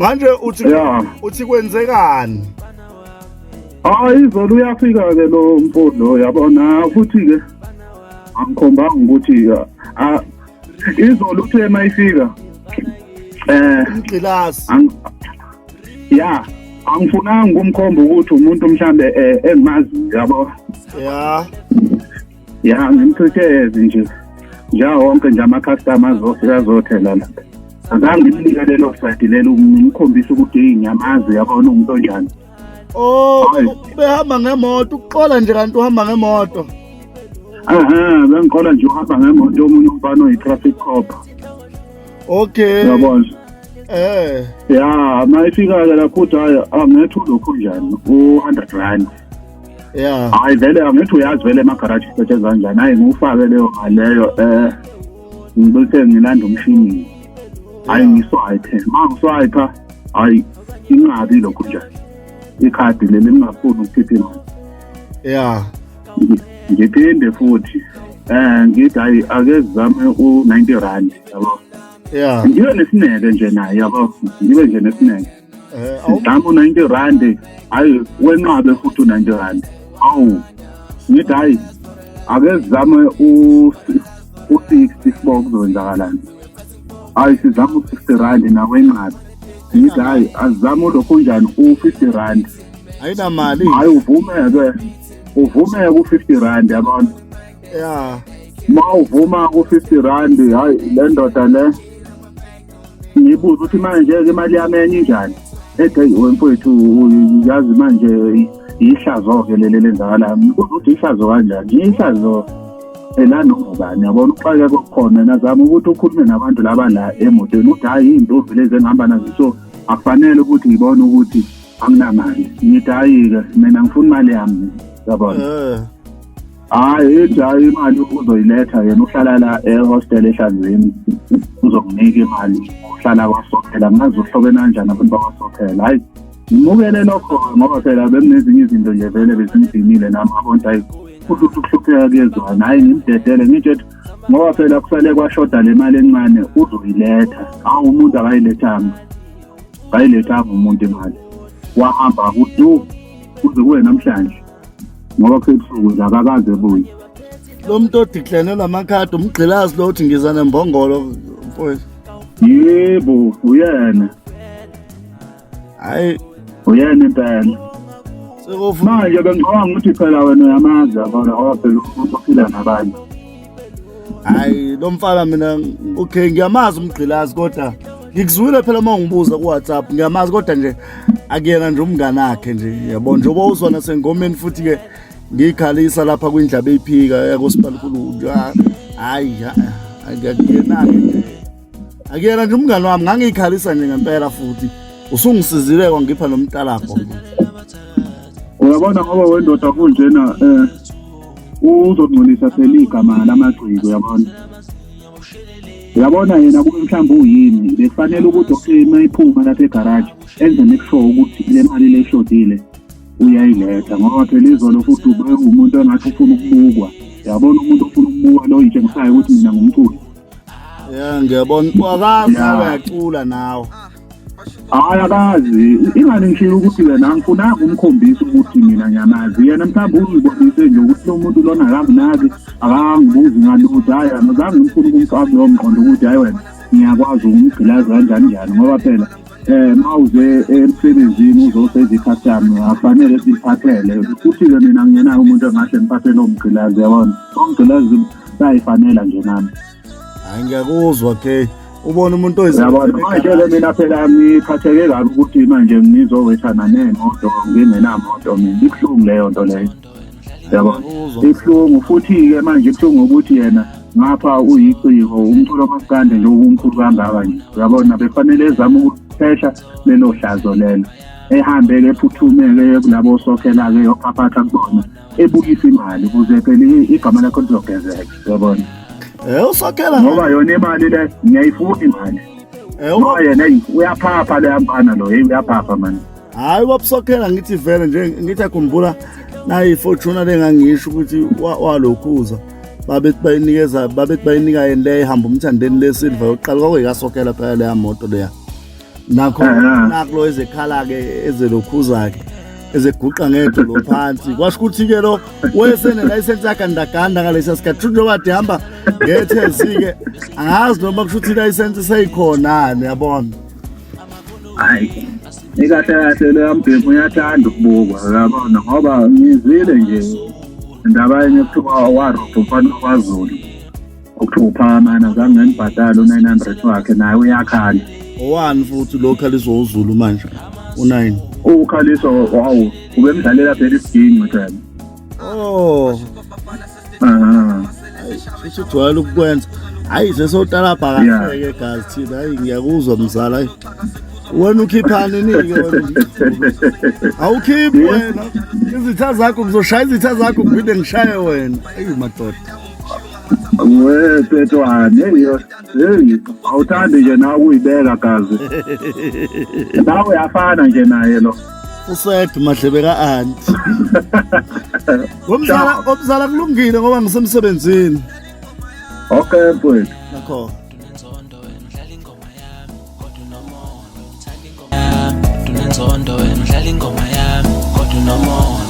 Manje uthi uthi kwenzekani? Hayi, izolo uyafika ke lo mfundo, yabona, futhi ke angikhombanga ukuthi izolo uthe mayifika umgqilazi. Ya, angifunanga ukumkhomba ukuthi umuntu mhlambe engimaziyo, yabo. Ya, ngimchitheze nje njengawo wonke nje ama-customer azofika azothela lapha. Azange ngimnike lelo side lelo, ngimkhombise ukuthi eyi, ngiyamazi, yabona, umuntu onjani. Oh, behamba ngemoto, ukuqola nje kanti uhamba ngemoto. Aha, bengiqola nje uhamba ngemoto omunye umfana oyi-traffic cop. Okay. Yabona. Ya, mayifika-ke lapho uthi hhayi, angithi ulokhu njani, u-R100. Hayi vele angithi uyazi vele emagaraji kusetshenzwa kanjani. Hayi, ngiwufake leyo mali leyo, ngibese ngilanda umshini. Hayi, ngiswipe, ma ngiswipe, hayi, inqabi lokhu njani ikhadi leli ngingafuni ukukhipha imali. Ngiphinde futhi ngithi hayi, ake sizame u-R90, yabo. Ngibe nesineke nje naye, yabo, ngibe nje nesineke. Sizame u-R90, hayi, wenqabe futhi u-R90. Awu, ngithi hayi, ake sizame u-60, sibo kuzokwenzakalani. Hayi, sizame u-R60, nawenqabe. Ngithi hayi, azame ulokhu njani u-R50. Ayinamali. Hayi, uvumeke, uvumeke u-R50, yabona. Ma uvuma ku-R50, hayi, le ndoda le ngibuza ukuthi manje-ke imali yami enye injani? Ethi heyi wemfowethu, yazi manje ihlazo-ke leli elenzakalayo. Ngibuza ukuthi ihlazo kanjani? Ihlazo elanoma ubani, yabona, uxakeka okukhona. Nazama ukuthi ukhulume nabantu laba la emotweni, uthi hhayi, iy'ntombi lezi engihamba nazo, so akufanele ukuthi ngibone ukuthi anginamali. Ngithi hhayi-ke, mina ngifuna imali yami, yabona. Hhayi, ithi hhayi, imali uzoyiletha yena, uhlala la ehostel eHlanzeni, uzonginika imali, uhlala kwaSokhela. Ngazi uhlobene kanjani abantu bakwaSokhela. Hhayi, ngimukele lokho ngoba phela bekunezinye izinto nje vele bezingidinile nami, ngabona hayi, futhi ukuthi ukuhlupheka kuyezwana. Hhayi, ngimdedele, ngitsho ngoba phela kusale kwashoda le mali encane, uzoyiletha. Hawu, umuntu akayilethanga, akayilethanga umuntu imali, wahamba kudu kuze kube namhlanje, ngoba kusebusuku nje akakaze ebuye. Lo muntu odiklene lamakhadi, umgqilazi lo uthi ngiza nembongolo, mfowethu. Yebo, uyena. Hayi, uyena impela. Manje bengicabanga ukuthi phela wena uyamazi, yabona, ngoba phela umuntu ophila nabanye. Hayi, lo mfana mina, okay, ngiyamazi umgqilazi, kodwa ngikuzwile phela uma ungibuza ku-WhatsApp. Ngiyamazi, kodwa nje akuyena nje umngane wakhe nje, yabo, njengoba uzwa nasengomeni futhi-ke ngiyikhalisa lapha kwindlaba eyiphika yakosibalukhulu. Hayi, akuyena-ke nje, akuyena nje umngane wami, ngangiyikhalisa nje ngempela. Futhi usungisizile kwangipha nomtalabho. Uyabona, ngoba wendoda kunjena, uzongcolisa phela igama lamaciko, uyabona. Uyabona, yena kube mhlawumbe uyimi, bekufanele ukuthi okay, uma iphuma lapha egaraji enze make sure ukuthi le mali le eshodile uyayiletha, ngoba phela izolo futhi ube umuntu engathi ufuna ukubukwa, yabona, umuntu ofuna ukubukwa lo yitshengisayo ukuthi mina ngumculi. Ya, ngiyabona, wakazi nawe, uyacula nawe. Hayi, akazi ingane. Ngishilo ukuthi yena angifunanga umkhombisa ukuthi mina ngiyamazi yena, mhlawumbe uzibonise nje ukuthi lo muntu lona akanginaki, akangibuzi ngalutho. Hhayi, angizange ngifune ukumfaka kulowo mqondo ukuthi hhayi wena ngiyakwazi ukumgqilaza kanjani njani, ngoba phela mawuze emsebenzini uzoseva i-customer, akufanele siphathele. Futhi-ke mina ngingenayo umuntu engahle ngiphathele omgqilazi, yabona, omgqilazi bayayifanela nje nami. Hayi, ngiyakuzwa ke, ubona umuntu. Yabona, manje-ke mina phela ngiphatheke kabi ukuthi manje ngizowethana nemoto ngingenamoto mina. Ibuhlungu leyo nto leyo, yabona, ibuhlungu. Futhi-ke manje ibuhlungu ukuthi yena ngapha uyiciko, umculo kamaskandi nje umkhulu kangaka nje, uyabona, befanele ezame ukuphesha lelo hlazo lelo, ehambe-ke ephuthume-ke kulabo sokhela-ke, yophaphatha kubona, ebuyisa imali ukuze phela igama lakho lizogezeka, uyabona. Usokhela. Ngoba yona imali le ngiyayifuna imali. Ngoba yena eyi, uyaphapha leya mfana lo, hey, uyaphapha mani. Hayi, wabusokhela, ngithi vele nje ngithi akhumbula nayi i-Fortuner lengangisho ukuthi walokhuza babethi bayinikeza, babethi bayinika yena le ihamba umthandeni le silver yokuqala, kwakuyikasokhela phela leya moto leya. Nakho nakulo ezekhala ke ezelokhuza ke ezeguqa ngedolo phansi kwasho ukuthi ke lo wesene license yakhe ndaganda ngalesa sikhathi njengoba kade hamba ngethezi ke angazi noma kusho ukuthi license seyikhona yabona. Hayi, ikahle kahle leya mbhemu uyathanda ukubukwa, uyabona, ngoba ngizwile nje indaba yenye kuthiwa warobha umfana wakwaZulu okuthiwa uphakamana zange ngembhadale u-900 wakhe, naye uyakhala. Owani futhi lo khaliswa uZulu manje u9? Ukhaliswa wawu ubemdlalela phela isiginci phela. Oh. Usujwayele ukukwenza. Hayi sesotalabha kahle ke gazi thina. Hayi ngiyakuzwa mzala. Hayi. Wena ukhiphani nike wena? Awukhiphi wena. Izitha zakho ngizoshaya izitha zakho ngiphinde ngishaye wena. Ayi madoda. We Petwane, hey, awuthandi nje nawe ukuyibeka gazi. Nawe uyafana nje naye lo. Used madlebe ka-anti. Ngomzala, ngomzala kulungile ngoba ngisemsebenzini. Okay mfowethu. Nakho. Unenzondo wena udlala ingoma yami kodwa unomona.